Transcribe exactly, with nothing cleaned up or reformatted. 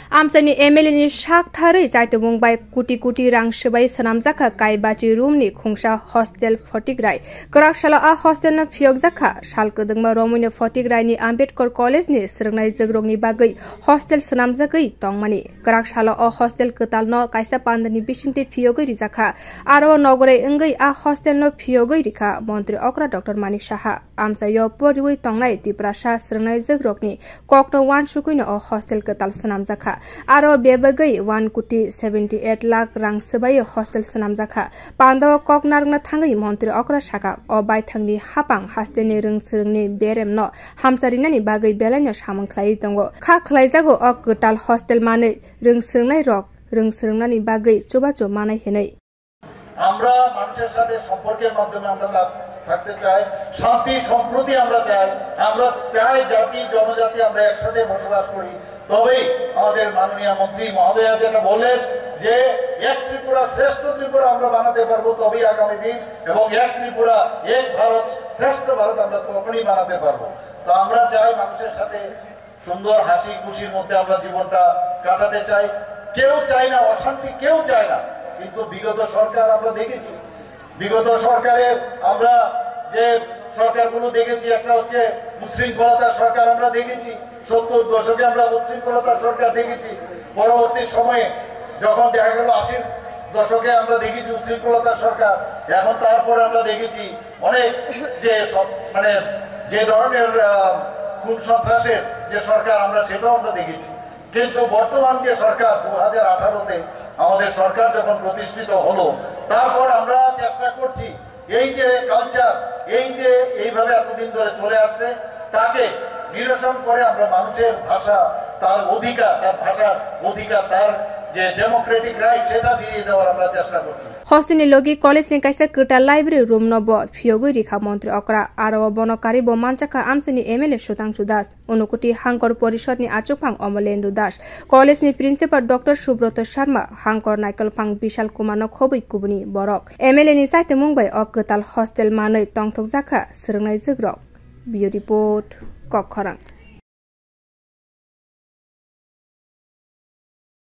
Amchaini M L A ni sak tharwi chaitumung bai koti koti rang swbai swnamjakha Kaibachi room ni khungsa hostel Photigrai. Kwrak salo a hostel no phiyokjakha. Sal kwdwkma romwino Photigrai ni Ambedkar College ni swrwngnai jwkrok ni bagwi hostel swnamjagwi tongmani. Kwrak salo o hostel kwtal no kaisa panda ni bisingtwi phiyogwi rijakha. Aro nogoroi wngwi a hostel no phiyogwi rikha Montri Okra Doctor Manik Saha. Amchaio poriwi tongnai Tiprasa swrwngnai jwkrokni kokno uansukwi no o hostel kwtal swnamjakha. Aro bebagwi one koti seventy eight lakh rang swbai hostel swnamjakha. Pandao kok narwkna thangwi Montri Okra saka, o baithangni hapang hasteni rwngswrwngni beremno hamcharinani bagwi belaino samung khlaiwi tongo. Kha khlaijago o kwtal hostel manwi rwngswrwngnai rok rwngswrwngnani bagwi chubachu manai hinwi. আমরা মানুষের সাথে সম্পর্কের মাধ্যমে আমরা লাভ থাকতে চাই, শান্তি সম্প্রীতি আমরা চাই, আমরা চাই জাতি জনজাতি আমরা একসাথে বসবাস করি। তবেই আমাদের মাননীয় মন্ত্রী মহোদয়া যেটা বললেন যে এক ত্রিপুরা শ্রেষ্ঠ ত্রিপুরা আমরা বানাতে পারবো, তবেই আগামী দিন এবং এক ত্রিপুরা এক ভারত শ্রেষ্ঠ ভারত আমরা তখনই বানাতে পারবো। তো আমরা চাই মানুষের সাথে সুন্দর হাসি খুশির মধ্যে আমরা জীবনটা কাটাতে চাই। কেউ চায় না অশান্তি, কেউ চায় না। কিন্তু বিগত সরকার আমরা দেখেছি, বিগত সরকারের আমরা যে সরকারগুলো দেখেছি, একটা হচ্ছে উচ্ছৃঙ্খলতার সরকার আমরা দেখেছি, সত্তর দশকে আমরা উচ্ছৃঙ্খলতার সরকার দেখেছি। পরবর্তী সময়ে যখন দেখা গেল আশির দশকে আমরা দেখেছি উচ্ছৃঙ্খলতার সরকার, এখন তারপরে আমরা দেখেছি অনেক যে সব, মানে, যে ধরনের, আহ, খুন সন্ত্রাসের যে সরকার, আমরা সেটাও আমরা দেখেছি। কিন্তু বর্তমান যে সরকার, দু হাজার আঠারোতে আমাদের সরকার যখন প্রতিষ্ঠিত হলো, তারপর আমরা চেষ্টা করছি এই যে কালচার, এই যে এইভাবে এতদিন ধরে চলে আসছে, তাকে নিরসন করে আমরা মানুষের ভাষা, তার অধিকার, তার ভাষার অধিকার, তার যে ডেমোক্রেটিক রাইট, সেটা ফিরিয়ে দেওয়ার আমরা চেষ্টা করছি। Hostel ni logi college ni kaisa kwtal library room no bo phiyogwi rikha Montri Okra, aro o bono karwi bo manchakha amchaini M L A Sudhangshu Das, Unokoti Hangkor Porishod ni achukphang Omolendu Das, college ni principal Doctor Subroto Sharma, Hangkor Naikolphang Bishal Kumar no khobwi kubuni borok. M L A ni chaitumung bai o kwtal hostel manwi tongthokjakha swrwngnai jwkrok. Bureau Report, Kokkhorang.